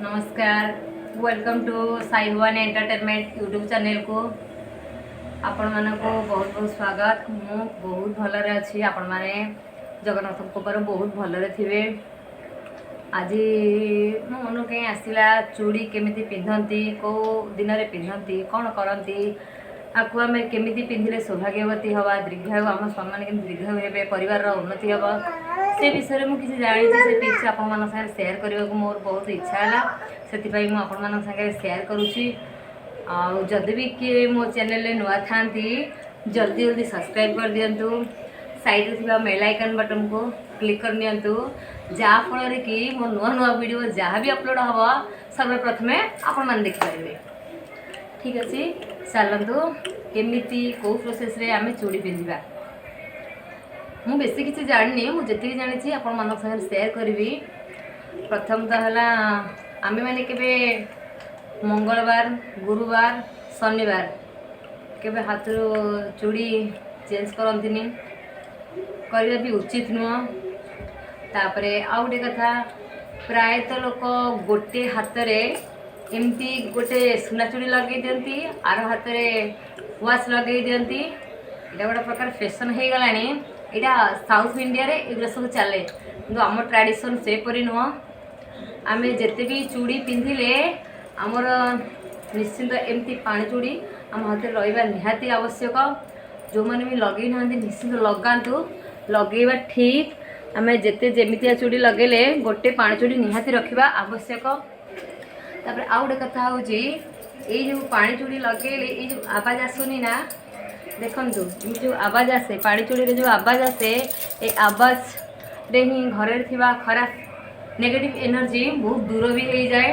ନମସ୍କାର, welcome to Sai Bhabani entertainment YouTube ଚ୍ୟାନେଲକୁ ଆପଣମାନଙ୍କୁ ବହୁତ ବହୁତ ସ୍ୱାଗତ। ମୁଁ ବହୁତ ଭଲରେ ଅଛି। ଆପଣମାନେ ଜଗନ୍ନାଥଙ୍କ କୃପାରୁ ବହୁତ ଭଲରେ ଥିବେ। ଆଜି ମୋ ମନକୁ କାହିଁ ଆସିଲା, ଚୁଡ଼ି କେମିତି ପିନ୍ଧନ୍ତି, କେଉଁ ଦିନରେ ପିନ୍ଧନ୍ତି, କ'ଣ କରନ୍ତି, ଆକୁ ଆମେ କେମିତି ପିନ୍ଧିଲେ ସୌଭାଗ୍ୟବତୀ ହେବା, ଦୀର୍ଘାୟୁ, ଆମ ସ୍ୱାମୀମାନେ କେମିତି ଦୀର୍ଘାୟୁ ହେବେ, ପରିବାରର ଉନ୍ନତି ହେବ, ସେ ବିଷୟରେ ମୁଁ କିଛି ଜାଣିଛି। ସେ ଟିପ୍ସ ଆପଣମାନଙ୍କ ସାଙ୍ଗରେ ସେୟାର କରିବାକୁ ମୋର ବହୁତ ଇଚ୍ଛା ହେଲା। ସେଥିପାଇଁ ମୁଁ ଆପଣମାନଙ୍କ ସାଙ୍ଗରେ ସେୟାର କରୁଛି। ଆଉ ଯଦି ବି କିଏ ମୋ ଚ୍ୟାନେଲରେ ନୂଆ ଥାଆନ୍ତି, ଜଲ୍ଦି ଜଲ୍ଦି ସବସ୍କ୍ରାଇବ୍ କରିଦିଅନ୍ତୁ। ସାଇଡ଼୍ରେ ଥିବା ବେଲ୍ ଆଇକନ୍ ବଟନ୍କୁ କ୍ଲିକ୍ କରିନିଅନ୍ତୁ, ଯାହାଫଳରେ କି ମୋ ନୂଆ ନୂଆ ଭିଡ଼ିଓ ଯାହା ବି ଅପଲୋଡ଼ ହେବ, ସର୍ବପ୍ରଥମେ ଆପଣମାନେ ଦେଖିପାରିବେ। ଠିକ୍ ଅଛି, ଚାଲନ୍ତୁ, କେମିତି କେଉଁ ପ୍ରୋସେସ୍ରେ ଆମେ ଚୁଡ଼ି ପିନ୍ଧିବା। ମୁଁ ବେଶୀ କିଛି ଜାଣିନି। ମୁଁ ଯେତିକି ଜାଣିଛି, ଆପଣମାନଙ୍କ ସାଙ୍ଗରେ ସେୟାର କରିବି। ପ୍ରଥମତଃ ହେଲା, ଆମେମାନେ କେବେ ମଙ୍ଗଳବାର, ଗୁରୁବାର, ଶନିବାର କେବେ ହାତରୁ ଚୁଡ଼ି ଚେଞ୍ଜ କରନ୍ତିନି। କରିବା ବି ଉଚିତ ନୁହଁ। ତାପରେ ଆଉ ଗୋଟେ କଥା, ପ୍ରାୟତଃ ଲୋକ ଗୋଟେ ହାତରେ ଏମିତି ଗୋଟେ ସୁନା ଚୁଡ଼ି ଲଗେଇ ଦିଅନ୍ତି, ଆର ହାତରେ ୱାଚ୍ ଲଗେଇ ଦିଅନ୍ତି। ଏଇଟା ଗୋଟେ ପ୍ରକାର ଫ୍ୟାସନ୍ ହେଇଗଲାଣି। ଏଇଟା ସାଉଥ୍ ଇଣ୍ଡିଆରେ ଏଗୁଡ଼ା ସବୁ ଚାଲେ, କିନ୍ତୁ ଆମ ଟ୍ରାଡ଼ିସନ୍ ସେପରି ନୁହଁ। ଆମେ ଯେତେ ବି ଚୁଡ଼ି ପିନ୍ଧିଲେ ଆମର ନିଶ୍ଚିନ୍ତ ଏମିତି ପାଣି ଚୁଡ଼ି ଆମ ହାତରେ ରହିବା ନିହାତି ଆବଶ୍ୟକ। ଯେଉଁମାନେ ବି ଲଗେଇ ନାହାନ୍ତି, ନିଶ୍ଚିନ୍ତ ଲଗାନ୍ତୁ। ଲଗେଇବା ଠିକ୍। ଆମେ ଯେତେ ଯେମିତିଆ ଚୁଡ଼ି ଲଗେଇଲେ ଗୋଟେ ପାଣି ଚୁଡ଼ି ନିହାତି ରଖିବା ଆବଶ୍ୟକ। ତାପରେ ଆଉ ଗୋଟେ କଥା ହେଉଛି, ଏଇ ଯେଉଁ ପାଣି ଚୁଡ଼ି ଲଗେଇଲେ ଏଇ ଯେଉଁ ଆବାଜ ଆସୁନି ନା, ଦେଖନ୍ତୁ, ଏମିତି ଯେଉଁ ଆବାଜ ଆସେ, ପାଣି ଚୁଡ଼ିରେ ଯେଉଁ ଆବାଜ ଆସେ, ଏ ଆବାଜରେ ହିଁ ଘରେ ଥିବା ଖରାପ ନେଗେଟିଭ୍ ଏନର୍ଜି ବହୁତ ଦୂର ବି ହେଇଯାଏ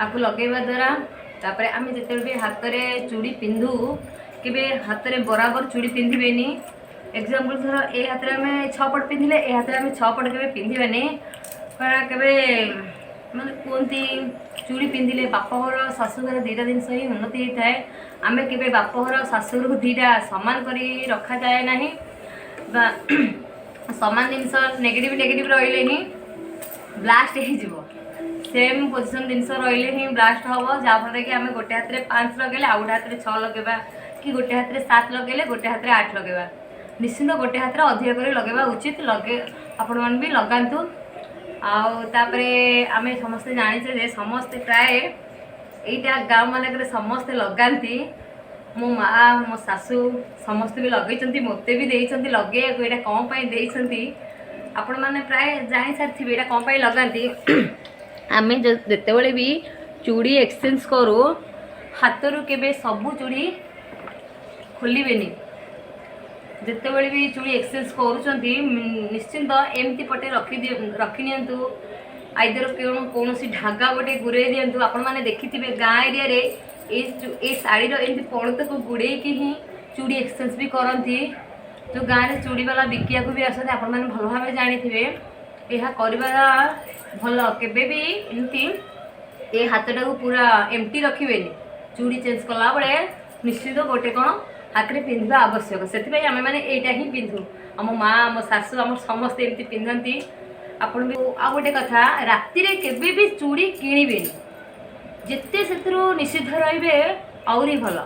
ଆକୁ ଲଗେଇବା ଦ୍ୱାରା। ତାପରେ ଆମେ ଯେତେବେଳେ ବି ହାତରେ ଚୁଡ଼ି ପିନ୍ଧୁ, କେବେ ହାତରେ ବରାବର ଚୁଡ଼ି ପିନ୍ଧିବେନି। ଏକ୍ଜାମ୍ପଲ୍ ଧର, ଏ ହାତରେ ଆମେ 6 ପଟ ପିନ୍ଧିଲେ, ଏ ହାତରେ ଆମେ 6 ପଟ କେବେ ପିନ୍ଧିବାନି। କାରଣ କେବେ ମାନେ କୁହନ୍ତି, ଚୁଡ଼ି ପିନ୍ଧିଲେ ବାପଘର ଶାଶୁଘର ଦୁଇଟା ଜିନିଷ ହିଁ ଉନ୍ନତି ହେଇଥାଏ। ଆମେ କେବେ ବାପଘର ଶାଶୁଘରକୁ ଦୁଇଟା ସମାନ କରି ରଖାଯାଏ ନାହିଁ ବା ସମାନ ଜିନିଷ ନେଗେଟିଭ୍ ନେଗେଟିଭ୍ ରହିଲେ ହିଁ ବ୍ଲାଷ୍ଟ ହେଇଯିବ। ସେମ୍ ପୋଜିସନ୍ ଜିନିଷ ରହିଲେ ହିଁ ବ୍ଲାଷ୍ଟ ହେବ। ଯାହାଫଳରେ କି ଆମେ ଗୋଟେ ହାତରେ 5 ଲଗେଇଲେ ଆଉ ଗୋଟେ ହାତରେ 6 ଲଗେଇବା କି ଗୋଟେ ହାତରେ 7 ଲଗେଇଲେ ଗୋଟେ ହାତରେ 8 ଲଗେଇବା। ନିଶ୍ଚିନ୍ତ ଗୋଟେ ହାତରେ ଅଧିକ କରି ଲଗେଇବା ଉଚିତ। ଆପଣମାନେ ବି ଲଗାନ୍ତୁ। ଆଉ ତାପରେ ଆମେ ସମସ୍ତେ ଜାଣିଛେ ଯେ ସମସ୍ତେ ପ୍ରାୟ ଏଇଟା ଗାଁ ମାନଙ୍କରେ ସମସ୍ତେ ଲଗାନ୍ତି। ମୋ ମା, ମୋ ଶାଶୁ ସମସ୍ତେ ବି ଲଗେଇଛନ୍ତି। ମୋତେ ବି ଦେଇଛନ୍ତି ଲଗେଇବାକୁ। ଏଇଟା କ'ଣ ପାଇଁ ଦେଇଛନ୍ତି, ଆପଣମାନେ ପ୍ରାୟ ଜାଣିସାରିଥିବେ ଏଇଟା କ'ଣ ପାଇଁ ଲଗାନ୍ତି। ଆମେ ଯେତେବେଳେ ବି ଚୁଡ଼ି ଏକ୍ସଚେଞ୍ଜ କରୁ, ହାତରୁ କେବେ ସବୁ ଚୁଡ଼ି ଖୋଲିବେନି। ଯେତେବେଳେ ବି ଚୁଡ଼ି ଏକ୍ସଚେଞ୍ଜ କରୁଛନ୍ତି, ନିଶ୍ଚିନ୍ତ ଏମିତି ପଟେ ରଖିନିଅନ୍ତୁ। ଆଇଦର କୌଣସି ଧାଗା ଗୋଟେ ଗୁରେଇ ଦିଅନ୍ତୁ। ଆପଣମାନେ ଦେଖିଥିବେ, ଗାଁ ଏରିଆରେ ଏଇ ଶାଢ଼ୀର ଏମିତି ପଣତକୁ ଗୁଡ଼େଇକି ହିଁ ଚୁଡ଼ି ଏକ୍ସଚେଞ୍ଜ ବି କରନ୍ତି। ଯେଉଁ ଗାଁରେ ଚୁଡ଼ିବାଲା ବିକିବାକୁ ବି ଆସନ୍ତି, ଆପଣମାନେ ଭଲ ଭାବେ ଜାଣିଥିବେ। ଏହା କରିବା ଭଲ। କେବେ ବି ଏମିତି ଏ ହାତଟାକୁ ପୁରା ଏମ୍ଟି ରଖିବେନି। ଚୁଡ଼ି ଚେଞ୍ଜ କଲାବେଳେ ନିଶ୍ଚିତ ଗୋଟେ କ'ଣ ହାତରେ ପିନ୍ଧିବା ଆବଶ୍ୟକ। ସେଥିପାଇଁ ଆମେମାନେ ଏଇଟା ହିଁ ପିନ୍ଧୁ। ଆମ ମା, ଆମ ଶାଶୁ, ଆମ ସମସ୍ତେ ଏମିତି ପିନ୍ଧନ୍ତି। ଆପଣ ବି। ଆଉ ଗୋଟେ କଥା, ରାତିରେ କେବେ ବି ଚୁଡ଼ି କିଣିବେନି। ଯେତେ ସେଥିରୁ ନିଷିଦ୍ଧ ରହିବେ ଆହୁରି ଭଲ।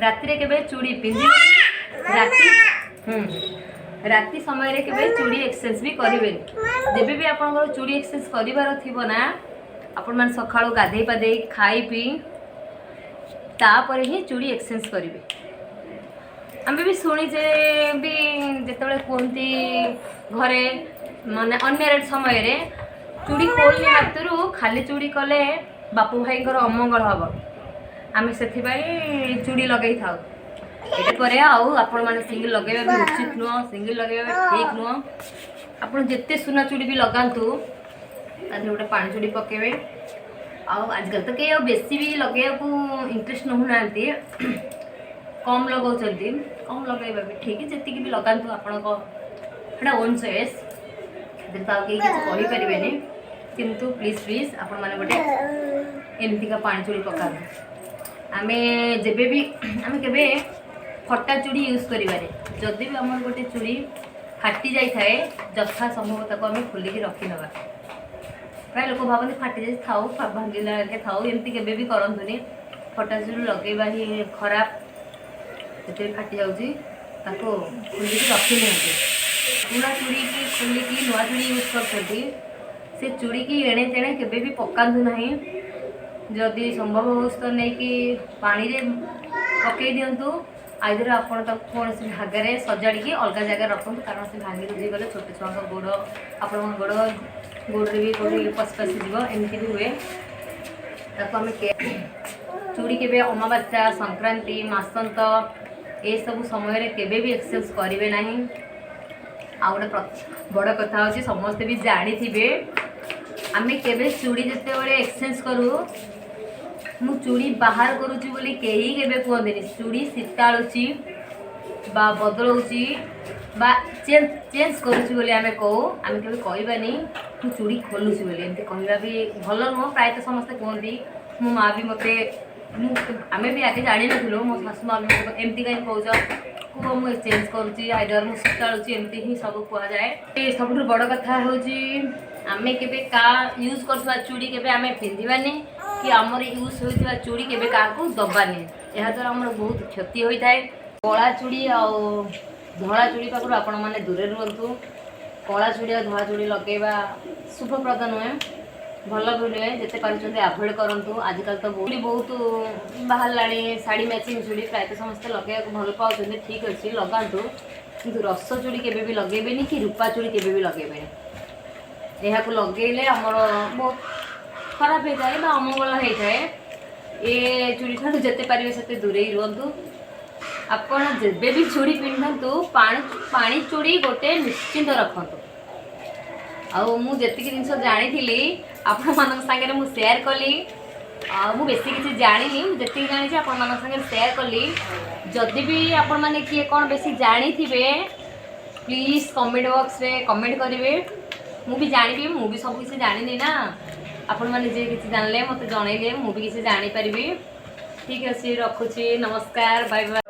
ରାତିରେ କେବେ ଚୁଡ଼ି ପିନ୍ଧିବେନି। ରାତି ସମୟରେ କେବେ ଚୁଡ଼ି ଏକ୍ସଚେଞ୍ଜ ବି କରିବେନି। ଯେବେ ବି ଆପଣଙ୍କର ଚୁଡ଼ି ଏକ୍ସଚେଞ୍ଜ କରିବାର ଥିବ ନା, ଆପଣମାନେ ସକାଳୁ ଗାଧେଇ ପାଧେଇ, ଖାଇ ପିଇ ତାପରେ ହିଁ ଚୁଡ଼ି ଏକ୍ସଚେଞ୍ଜ କରିବେ। ଆମେ ବି ଶୁଣିଛେ ବି, ଯେତେବେଳେ କୁହନ୍ତି ଘରେ, ମାନେ ଅନମ୍ୟାରେଡ଼ ସମୟରେ ଚୁଡ଼ି ଖୋଲିନି ହାତରୁ, ଖାଲି ଚୁଡ଼ି କଲେ ବାପୁ ଭାଇଙ୍କର ଅମଙ୍ଗଳ ହେବ। ଆମେ ସେଥିପାଇଁ ଚୁଡ଼ି ଲଗେଇଥାଉ। ଏଇଟା ପରେ ଆଉ ଆପଣମାନେ ସିଙ୍ଗଲ ଲଗେଇବା ବି ଉଚିତ ନୁହଁ। ସିଙ୍ଗଲ ଲଗେଇବା ବି ଠିକ୍ ନୁହଁ। ଆପଣ ଯେତେ ସୁନା ଚୁଡ଼ି ବି ଲଗାନ୍ତୁ, ତା ଦେହରେ ଗୋଟେ ପାଣି ଚୁଡ଼ି ପକେଇବେ। ଆଉ ଆଜିକାଲି ତ କେହି ଆଉ ବେଶୀ ବି ଲଗେଇବାକୁ ଇଣ୍ଟରେଷ୍ଟ ନେଉନାହାନ୍ତି, କମ୍ ଲଗାଉଛନ୍ତି। କମ୍ ଲଗାଇବା ବି ଠିକ୍। ଯେତିକି ବି ଲଗାନ୍ତୁ, ଆପଣଙ୍କ ସେଇଟା ଓନ୍ ଚଏସ୍। ସେଥିରେ ତ ଆଉ କେହି କିଛି କହିପାରିବେନି। କିନ୍ତୁ ପ୍ଲିଜ୍ ପ୍ଲିଜ୍, ଆପଣମାନେ ଗୋଟେ ଏମିତିକା ପାଣି ଚୁଡ଼ି ପକାନ୍ତୁ। ଆମେ ଯେବେ ବି ଆମେ କେବେ ଫଟା ଚୁଡ଼ି ୟୁଜ୍ କରିବାନି। ଯଦି ବି ଆମର ଗୋଟେ ଚୁଡ଼ି ଫାଟି ଯାଇଥାଏ, ଯଥା ସମ୍ଭବ ତାକୁ ଆମେ ଖୋଲିକି ରଖିନେବା। ପ୍ରାୟ ଲୋକ ଭାବନ୍ତି ଫାଟି ଯାଇଛି ଥାଉ, ଭାଙ୍ଗିଲା ଥାଉ। ଏମିତି କେବେ ବି କରନ୍ତୁନି। ଫଟା ଚୁଡ଼ି ଲଗେଇବା ହିଁ ଖରାପ। ଯେତେ ବି ଫାଟି ଯାଉଛି, ତାକୁ ଖୋଲିକି ରଖି ନିଅନ୍ତୁ। ପୁରୁଣା ଚୁଡ଼ିକି ଖୋଲିକି ନୂଆ ଚୁଡ଼ି ୟୁଜ୍ କରୁଛନ୍ତି, ସେ ଚୁଡ଼ିକି ଏଣେ ତେଣେ କେବେ ବି ପକାନ୍ତୁ ନାହିଁ। ଯଦି ସମ୍ଭବ ହେଉଛି ତ ନେଇକି ପାଣିରେ ପକାଇ ଦିଅନ୍ତୁ। ଆଇଦର ଆପଣ ତାକୁ କୌଣସି ଜାଗାରେ ସଜାଡ଼ିକି ଅଲଗା ଜାଗାରେ ରଖନ୍ତୁ, କାରଣ ସେ ଭାଙ୍ଗି ରୁଜି ଗଲେ ଛୋଟ ଛୁଆଙ୍କ ଗୋଡ଼, ଆପଣଙ୍କ ଗୋଡ଼ରେ ବି କେଉଁଠି ପଶି ପଶି ଯିବ। ଏମିତି ବି ହୁଏ। ତାକୁ ଆମେ ଚୁଡ଼ି କେବେ ଅମାବାସ୍ୟା, ସଂକ୍ରାନ୍ତି, ମାସନ୍ତ ଏସବୁ ସମୟରେ କେବେ ବି ଏକ୍ସଚେଞ୍ଜ କରିବେ ନାହିଁ। ଆଉ ଗୋଟେ ବଡ଼ କଥା ହେଉଛି, ସମସ୍ତେ ବି ଜାଣିଥିବେ, ଆମେ କେବେ ଚୁଡ଼ି ଯେତେବେଳେ ଏକ୍ସଚେଞ୍ଜ କରୁ, ମୁଁ ଚୁଡ଼ି ବାହାର କରୁଛି ବୋଲି କେହି କେବେ କୁହନ୍ତିନି। ଚୁଡ଼ି ସୀତାଳୁଛି ବା ବଦଳାଉଛି ବା ଚେଞ୍ଜ କରୁଛି ବୋଲି ଆମେ କହୁ। ଆମେ କେବେ କହିବାନି ମୁଁ ଚୁଡ଼ି ଖୋଲୁଛି ବୋଲି। ଏମିତି କହିବା ବି ଭଲ ନୁହଁ। ପ୍ରାୟତଃ ସମସ୍ତେ କୁହନ୍ତି। ମୋ ମା ବି ମୋତେ, ମୁଁ ଆମେ ବି ଆଗେ ଜାଣିନଥିଲୁ, ମୋ ଶାଶୁ ମା ବି ମୋତେ, ଏମିତି କାହିଁ କହୁଛ, କୁହ ମୁଁ ଚେଞ୍ଜ କରୁଛି, ଆଇଦର ମୁଁ ସୀତାଳୁଛି, ଏମିତି ହିଁ ସବୁ କୁହାଯାଏ। ଏ ସବୁଠୁ ବଡ଼ କଥା ହେଉଛି, ଆମେ କେବେ କାହା ୟୁଜ୍ କରୁଥିବା ଚୁଡ଼ି କେବେ ଆମେ ପିନ୍ଧିବାନି କି ଆମର ୟୁଜ୍ ହୋଇଥିବା ଚୁଡ଼ି କେବେ କାହାକୁ ଦେବାନି। ଏହାଦ୍ୱାରା ଆମର ବହୁତ କ୍ଷତି ହୋଇଥାଏ। କଳା ଚୁଡ଼ି ଆଉ ଧଳା ଚୁଡ଼ି ପାଖରୁ ଆପଣମାନେ ଦୂରରେ ରୁହନ୍ତୁ। କଳା ଚୁଡ଼ି ଆଉ ଧଳା ଚୁଡ଼ି ଲଗେଇବା ଶୁଭପ୍ରଦ ନୁହେଁ, ଭଲ ବି ନୁହେଁ। ଯେତେ ପାରୁଛନ୍ତି ଆଭଏଡ଼ କରନ୍ତୁ। ଆଜିକାଲି ତ ବହୁତ ବହୁତ ବାହାରିଲାଣି ଶାଢ଼ୀ ମ୍ୟାଚିଂ ଚୁଡ଼ି, ପ୍ରାୟତଃ ସମସ୍ତେ ଲଗେଇବାକୁ ଭଲ ପାଉଛନ୍ତି। ଠିକ୍ ଅଛି, ଲଗାନ୍ତୁ, କିନ୍ତୁ ରସ ଚୁଡ଼ି କେବେ ବି ଲଗେଇବେନି କି ରୂପା ଚୁଡ଼ି କେବେ ବି ଲଗେଇବେନି। ଏହାକୁ ଲଗେଇଲେ ଆମର ବହୁତ ଖରାପ ହେଇଥାଏ ବା ଅମଙ୍ଗଳ ହେଇଥାଏ। ଏ ଚୁଡ଼ି ଠାରୁ ଯେତେ ପାରିବେ ସେତେ ଦୂରେଇ ରୁହନ୍ତୁ। ଆପଣ ଯେବେ ବି ଚୁଡ଼ି ପିନ୍ଧନ୍ତୁ, ପାଣି ଚୁଡ଼ି ଗୋଟେ ନିଶ୍ଚିନ୍ତ ରଖନ୍ତୁ। ଆଉ ମୁଁ ଯେତିକି ଜିନିଷ ଜାଣିଥିଲି, ଆପଣମାନଙ୍କ ସାଙ୍ଗରେ ମୁଁ ସେୟାର କଲି। ଆଉ ମୁଁ ବେଶୀ କିଛି ଜାଣିନି, ମୁଁ ଯେତିକି ଜାଣିଛି ଆପଣମାନଙ୍କ ସାଙ୍ଗରେ ସେୟାର କଲି। ଯଦି ବି ଆପଣମାନେ କିଏ କ'ଣ ବେଶୀ ଜାଣିଥିବେ, ପ୍ଲିଜ୍ କମେଣ୍ଟ ବକ୍ସରେ କମେଣ୍ଟ କରିବେ, ମୁଁ ବି ଜାଣିବି। ମୁଁ ବି ସବୁ କିଛି ଜାଣିନି ନା। ଆପଣମାନେ ଯିଏ କିଛି ଜାଣିଲେ ମୋତେ ଜଣେଇଲେ ମୁଁ ବି କିଛି ଜାଣିପାରିବି। ଠିକ୍ ଅଛି, ରଖୁଛି। ନମସ୍କାର, Bai Bai.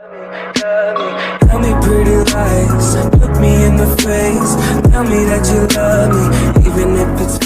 Tell me pretty lies, look me in the face. Tell me that you love me, even if it's